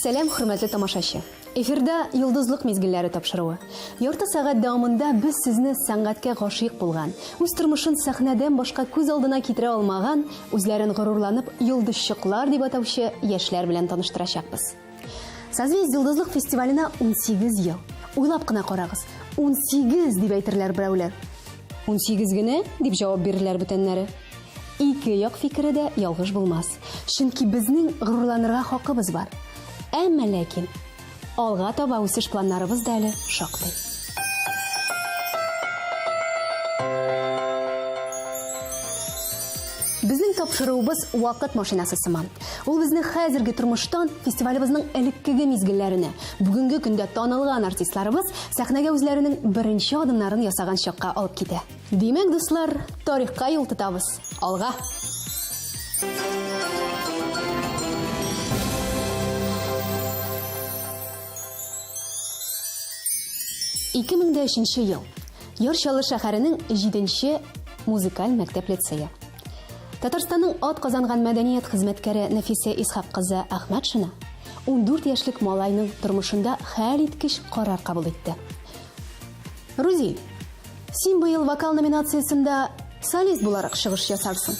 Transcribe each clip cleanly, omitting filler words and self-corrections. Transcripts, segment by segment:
Сәлам, хөрмәтле тамашачы. Эфирда Йолдызлык мизгелләре тапшыруы. Ярты сәгать дәвамында без сезне сәнгатькә гашыйк булган, үз тормышын сәхнәдән башка күз алдына китерә алмаган, үзләрен горурланып йолдызчыклар дип атаучы яшьләр белән таныштырачакбыз. Созвездие Йолдызлык фестиваленә 18 ел. Уйлап кына карагыз, 18 дип әйтерләр берәүләр. 18 генә дип җавап бирерләр бүтәннәре. Ике як фикере дә ялгыш булмас. Чөнки безнең горурланырга хакыбыз бар. Әмма ләкин алга таба үсеш планнарыбыз да әле шактый. Безнең тапшыруыбыз вакыт машинасы сыман. Ул безне хәзерге тормыштан фестивалебезнең элеккеге мизгелләренә, бүгенге көндә танылган артистларыбыз сәхнәгә үзләренең беренче адымнарын ясаган чакка алып китә. Димәк, дуслар, тарихка юл тотабыз. Алга! 2003 ел. Яр Чаллы шәһәренең 7 музыкаль мәктәп лицее. Татарстанның ат казанган мәдәният хезмәткәре Нәфисә Исхак кызы Әхмәтшина 14 яшьлек малайның тормышында хәлиткеч карар кабул итте. Рузиль, син быел вокал номинациясендә солист буларак чыгыш ясарсың.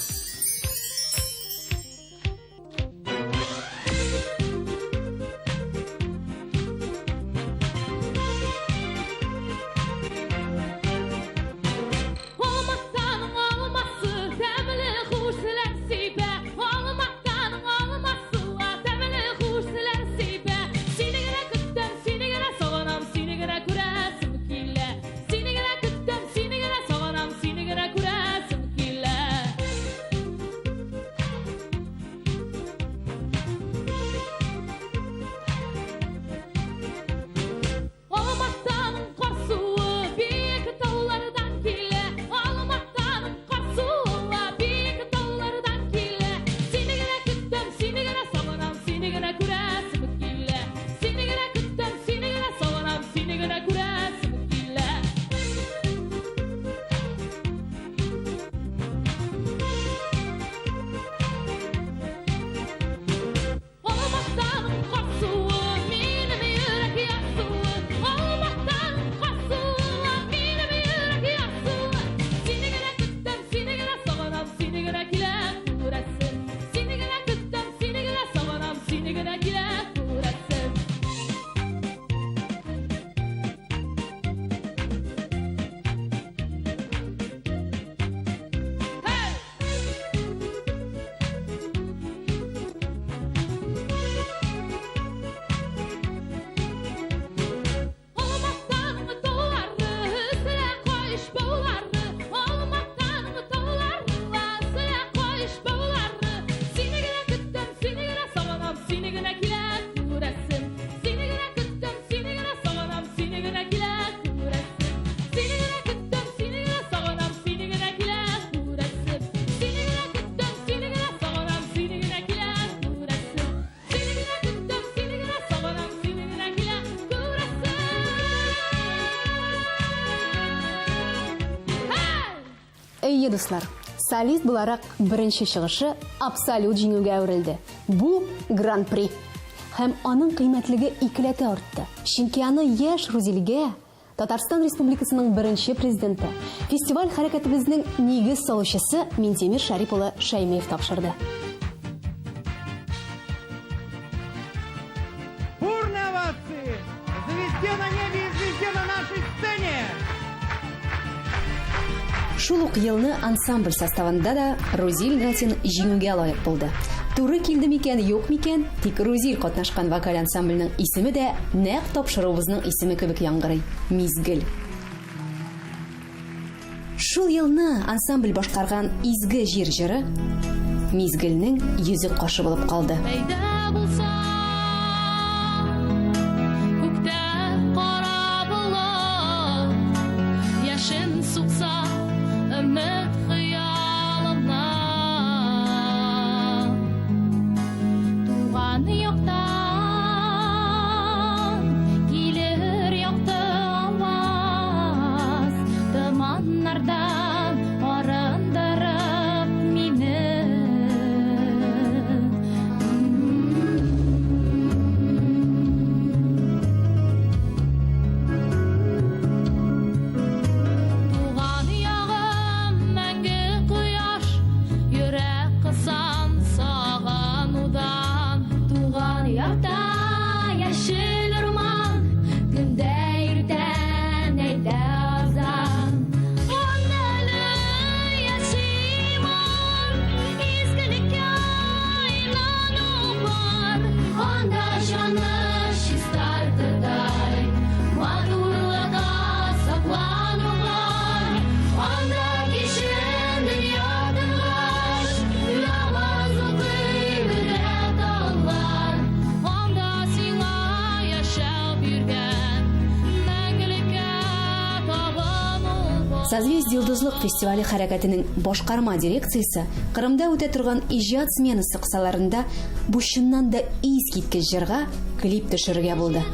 Әйе, дуслар, солист буларак беренче чыгышы абсолют җиңүгә әверелде. Бу гран-при. Һәм аның кыйммәтлеге икеләтә артты. Чөнки аны яшь Рузилгә Татарстан Республикасының беренче президенты, фестиваль хәрәкәтебезнең нигез салучысы Минтимер Шәрип улы Шәймиев тапшырды. Бурные овации! Звезде на небе и звезде на нашей сцене! Шул ук елны ансамбль составында да Рузиль Гатин җиңүгә лаек булды. Туры килде микән, юк микән, тик Рузиль катнашкан вокаль ансамбльнең исеме дә нәкъ тапшыруыбызның исеме кебек яңгырый, Мизгел. Шул елны ансамбль башкарган Изге җир җыры Мизгелнең йөзек кашы булып калды. Әйдә булса, күктә кара болыт, яшен сукса, өмет хыялымнан. Туган яктан килер якты аваз, томаннардан арындырып мине. Созвездие Йолдызлык фестивале хәрәкәтенең башкарма дирекциясе Кырымда үтә торган иҗат сменасы кысаларында бу чыннан да искиткеч җырга клип төшерергә булды.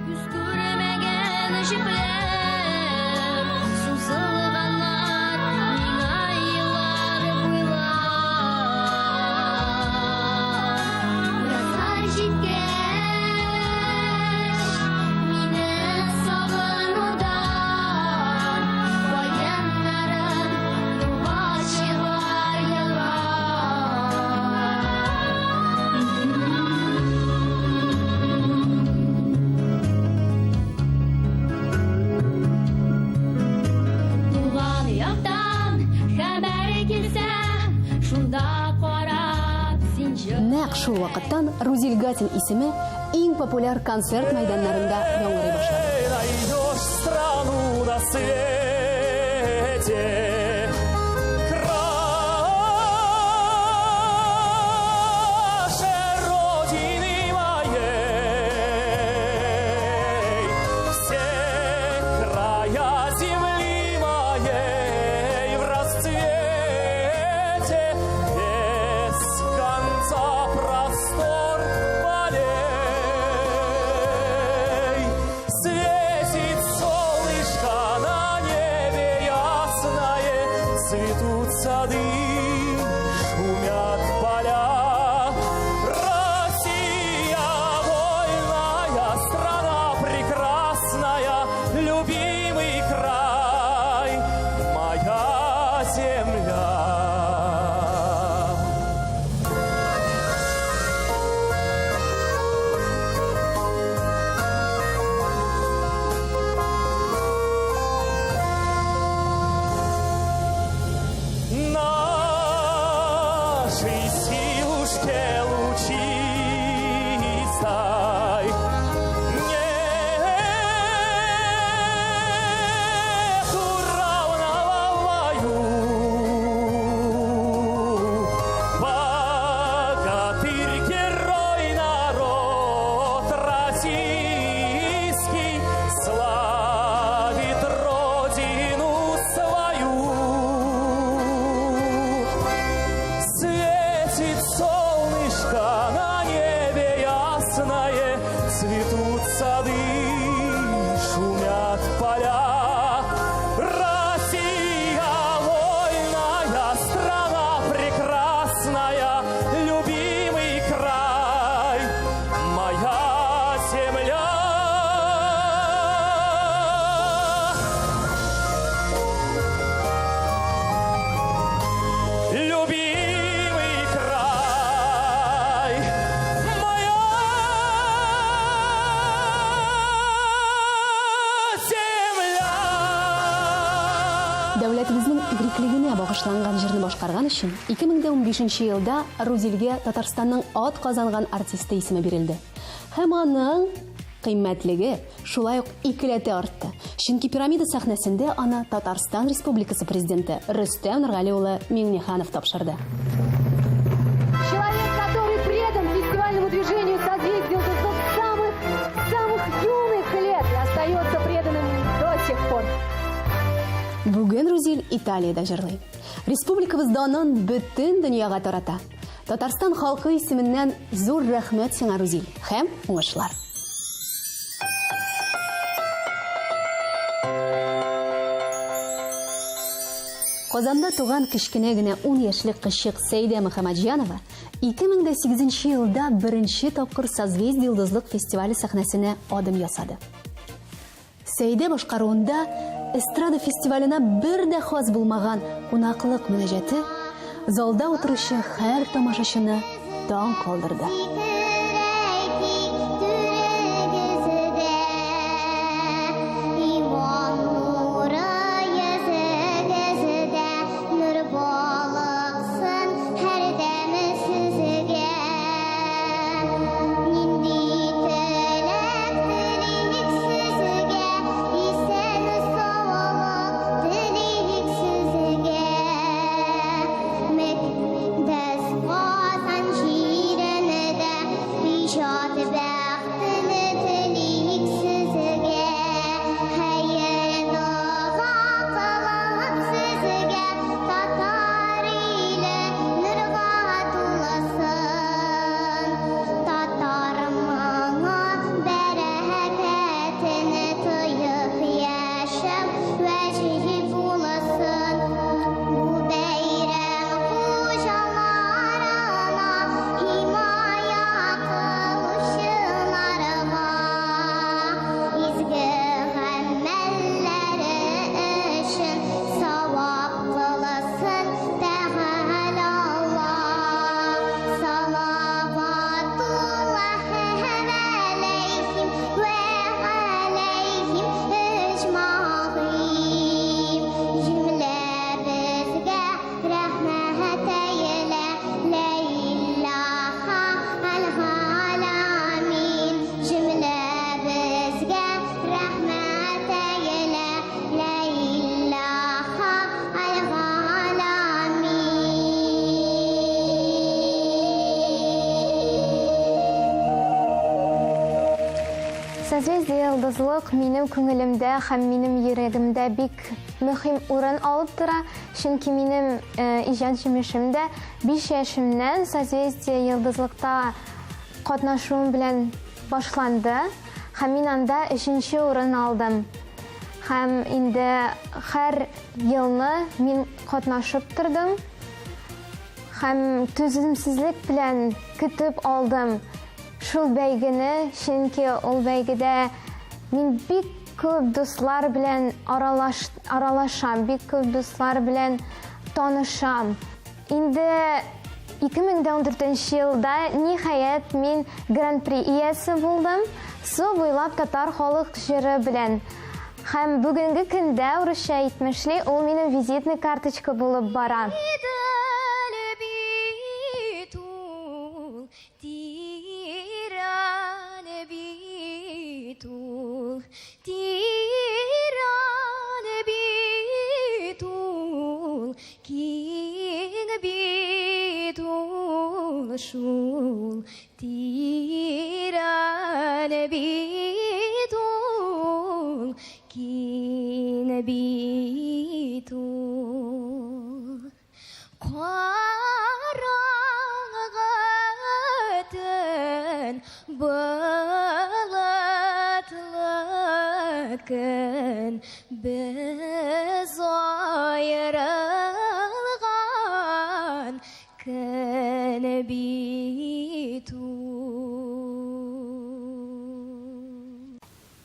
Күз күрмәгән җепләр сузылганнар миңа еллар буйлап. Язлар җиткәч, мине сагынудан каеннарым юлга чыгар еллар. Туган яктан хәбәр килсә, шунда карап син җыр. Нәкъ шул вакыттан Рузил Гатин исеме иң популяр концерт мәйданнарында яңгырый башлады. Найдешь страну на свете краше родины моей. Все края земли моей в расцвете, без конца простор полей. Светит солнышко на небе ясное, цветут сады, шумят поля. Россия вольная, страна прекрасная, любимый край, моя земля. Нашей силушке лучистой нету равного в бою. Богатырь, герой, народ российский славит родину свою. Светит солнышко на небе ясное, цветут сады, шумят поля. Россия вольная, страна прекрасная, любимый край, моя земля. Любимый край, моя земля. Дәүләтебезнең иреклегенә багышланган җырны башкарган өчен 2015 елда Рузилгә Татарстанның атказанган артисты исеме бирелде. Һәм аның кыйммәтлеге шулай ук икеләтә артты. Чөнки Пирамида сәхнәсендә аны Татарстан Республикасы президенты Рөстәм Нургали улы Миңнеханов тапшырды. Человек, который предан фестивальному движению «Созвездие Йолдызлык» с самых, самых юных лет и остается преданным до сих пор. Бүген Рузил Италиядә җырлый. Республикабыз данын бөтен дөньяга тарата. Татарстан халкы исеменнән зур рәхмәт сиңа, Рузил, һәм уңышлар. Казанда туган кечкенә генә 10 яшьлек кызчык Сәйдә Мөхәммәтҗанова 2008 елда беренче тапкыр Созвездие Йолдызлык фестивале сәхнәсенә адым ясады. Сәйдә башкаруында эстрада фестиваленә бер дә хас булмаган кунаклык мөнәҗәте залда утыручы һәр тамашачыны таң калдырды. Әйтик түрегездә, иман нуры йөзегездә, нур балыксын һәрдәм сезгә. Нинди теләк телик сезгә, исән саулык телик сезгә. Мөкаддәс Казан җирендә. Созвездие Йолдызлык минем күңелемдә һәм минем йөрәгемдә бик мөһим урын алып тора, чөнки минем иҗат җимешем дә 5 яшемнән Созвездие Йолдызлыкта катнашуым белән башланды һәм мин анда өченче урын алдым. Һәм инде һәр елны мин катнашып тордым һәм түземсезлек белән көтеп алдым шул бәйгене, чөнки ул бәйгедә мин бик күп дуслар белән аралаш, аралашам, бик күп дуслар белән танышам. Инде 2014 елда, ниһаять, мин Гран-при иясе булдым, Су буйлап татар халык җыры белән. Һәм бүгенге көндә, урысча әйтмешли, ул минем визитный карточка булып бара. Идел бит ул, тирән бит ул, тирән бит ул, Киң бит ул шул, тирән бит ул, киң бит ул. Караңгы төн, болытлы көн, Без аерылган көн бит ул.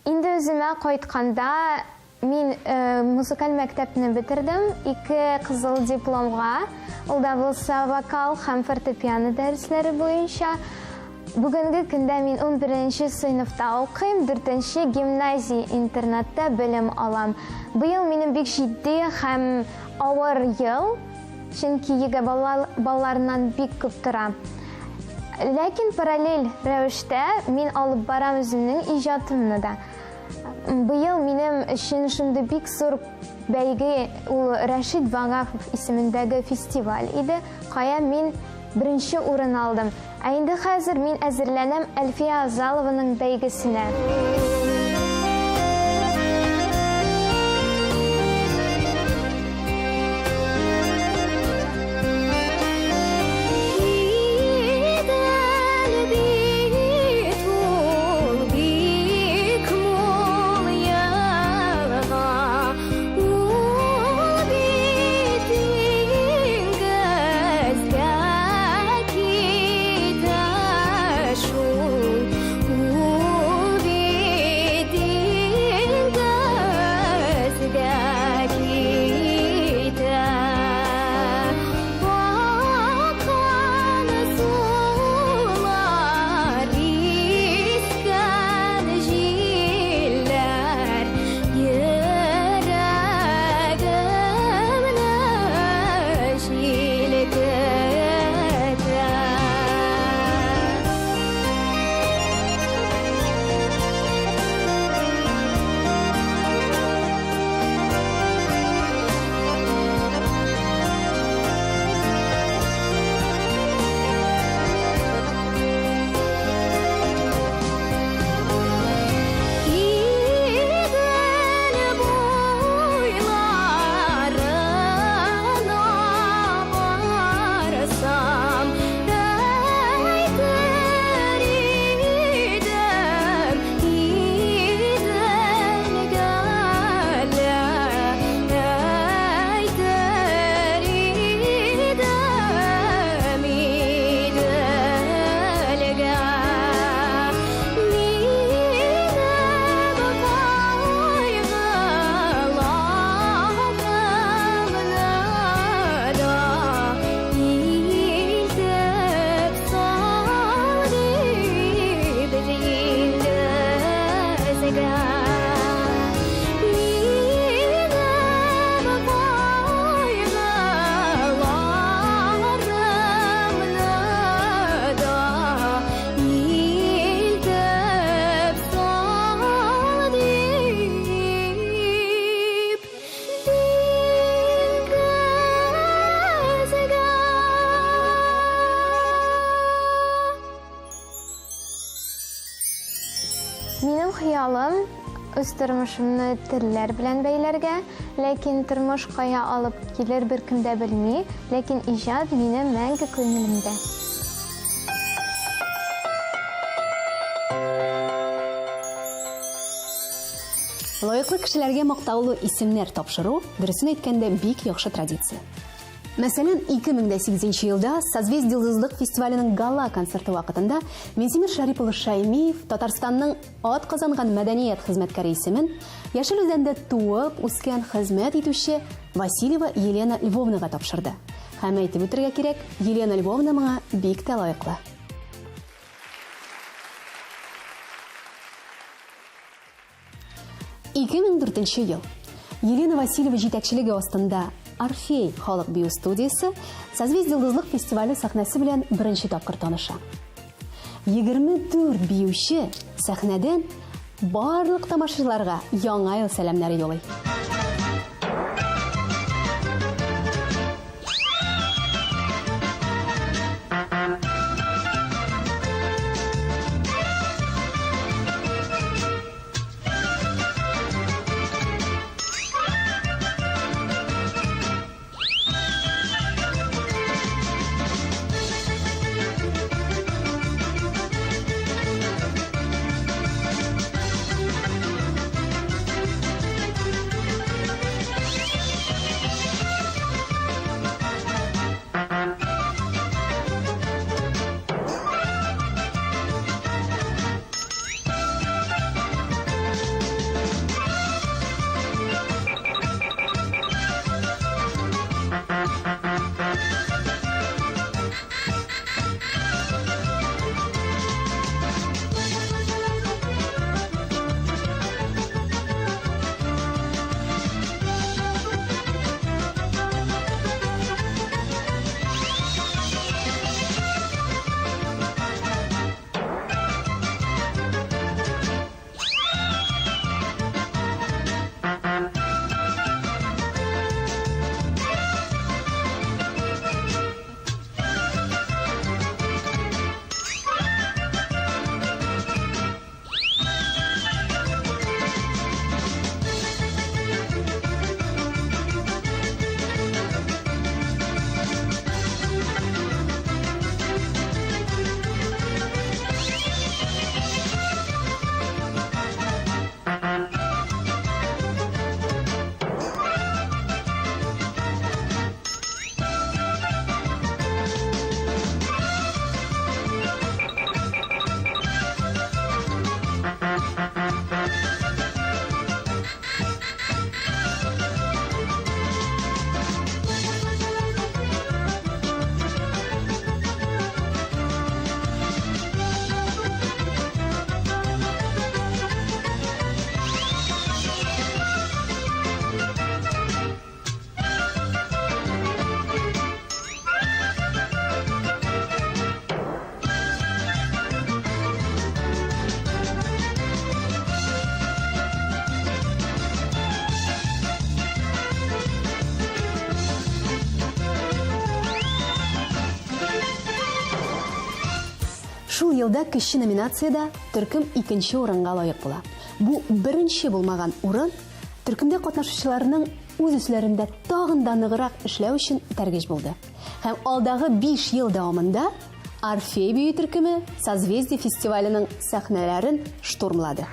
Инде үземә кайтканда, мин музыкаль мәктәпне бетердем, ике кызыл дипломга, ул да булса вокал һәм фортепиано дәресләре буенча. Бүгенге көндә мин унберенче сыйныфта укыйм, дүртенче гимназия-интернатта белем алам. Быел минем бик җитди һәм авыр ел, чөнки ЕГЭ балларыннан бик күп тора. Ләкин параллель рәвештә мин алып барам үземнең иҗатымны да. Быел минем өчен шундый бик зур бәйге, ул Рәшит Вагафов исемендәге фестиваль иде, кая мин Беренче урын алдым. Ә инде хәзер мин әзерләнәм Әлфия Авзалованың бәйгесенә. Идел бит ул бик мул елга, Ул бит диңгезгә китә шул, ул бит. үз тормышымны телләр белән бәйләргә, ләкин тормыш кая алып килер беркем дә белми, ләкин иҗат минем мәңге күңелемдә. Лаеклы кешеләргә мактаулы исемнәр тапшыру, дөресен әйткәндә, бик яхшы традиция. Мәсәлән, 2008 елда Созвездие Йолдызлык фестиваленең гала концерты вакытында Минтимер Шәрип улы Шәймиев Татарстанның ат казанган мәдәният хезмәткәре исемен Яшел Үзәндә туып үскән хезмәт итүче Васильева Елена Львовнага тапшырды. Һәм әйтеп үтергә кирәк, Елена Львовна моңа бик тә лаеклы. 2004 ел. Елена Васильева җитәкчелеге астында Орфей халык бию студиясе Созвездие Йолдызлык фестивале сәхнәсе белән беренче тапкыр таныша. 24 биюче сәхнәдән барлык тамашачыларга Яңа ел сәламнәре юлый. Шул елда кече номинациядә төркем икенче урынга лаек була. Бу беренче булмаган урын төркемдә катнашучыларның үз өсләрендә тагын да ныграк эшләү өчен этәргеч булды. Һәм алдагы 5 ел дәвамында Орфей бию төркеме Созвездие фестиваленең сәхнәләрен штурмлады.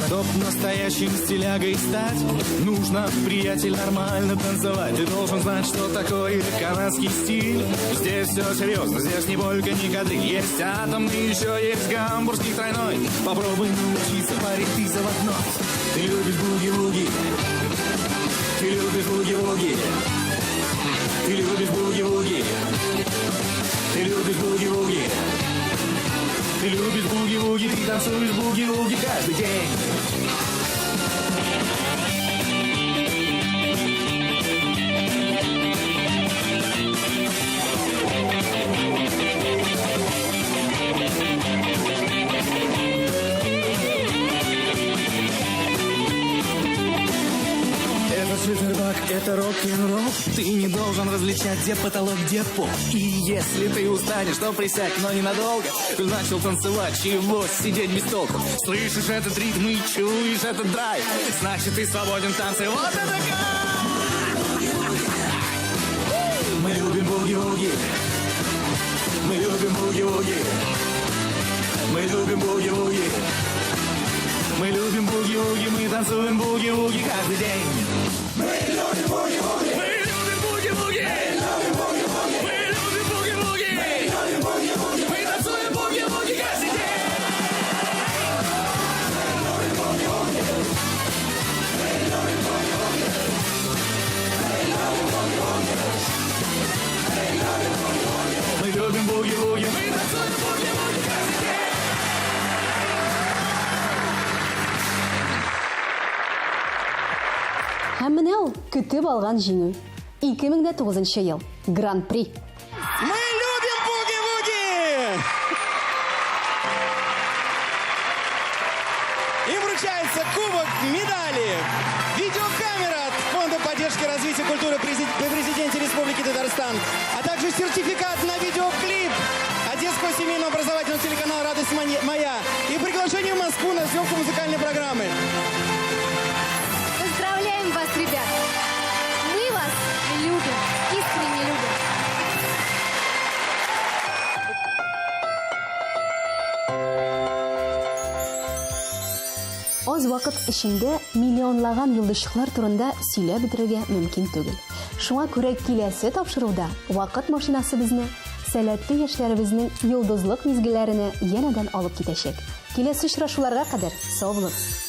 Чтоб настоящим стилягой стать, нужно, приятель, нормально танцевать. Ты должен знать, что такое канадский стиль. Здесь все серьезно, здесь не полька, не кадриль. Есть атомный, еще есть гамбургский тройной. Попробуй научиться, парень, ты заводной. Ты любишь буги-вуги, ты любишь буги-вуги, ты любишь буги-вуги, ты любишь буги-вуги. Ты любишь буги-вуги, ты танцуешь буги-вуги каждый день. Это джиттербаг, это рок-н-ролл. Ты не должен различать, где потолок, где пол. И если ты устанешь, то присядь, но ненадолго. Ты начал танцевать, чего сидеть без толку? Слышишь этот ритм и чуешь этот драйв. Значит, ты свободен в танце. Вот это кайф! Мы любим буги-вуги. Мы любим буги-вуги. Мы любим буги-вуги. Мы любим буги-вуги, мы танцуем буги-вуги каждый день. Мы любим буги-вуги! Мы любим буги-вуги! Мы любим буги-вуги! Мы танцуем буги-вуги каждый день! Мы любим буги-вуги! Мы танцуем буги-вуги каждый день! Һәм менә ул көтеп алган җиңү. 2009 ел. Гран-при. Мы любим буги-вуги! Им вручается кубок, медали, видеокамера от Фонда поддержки развития культуры при президенте Республики Татарстан, а также сертификат на видеоклип Одесского семейного образовательного телеканала «Радость моя» и приглашение в Москву на съемку музыкальной программы. Поздравляем вас, ребят! Мы вас любим, искренне любим. Аз вакыт эчендә миллионлаган йолдызчыклар турында сөйләп бетерергә мөмкин түгел. Шуңа күрә киләсе тапшыруда вакыт машинасы безне сәләтле яшьләребезнең йолдызлык мизгелләренә янәдән алып китәчәк. Киләсе очрашуларга кадәр сау булыгыз!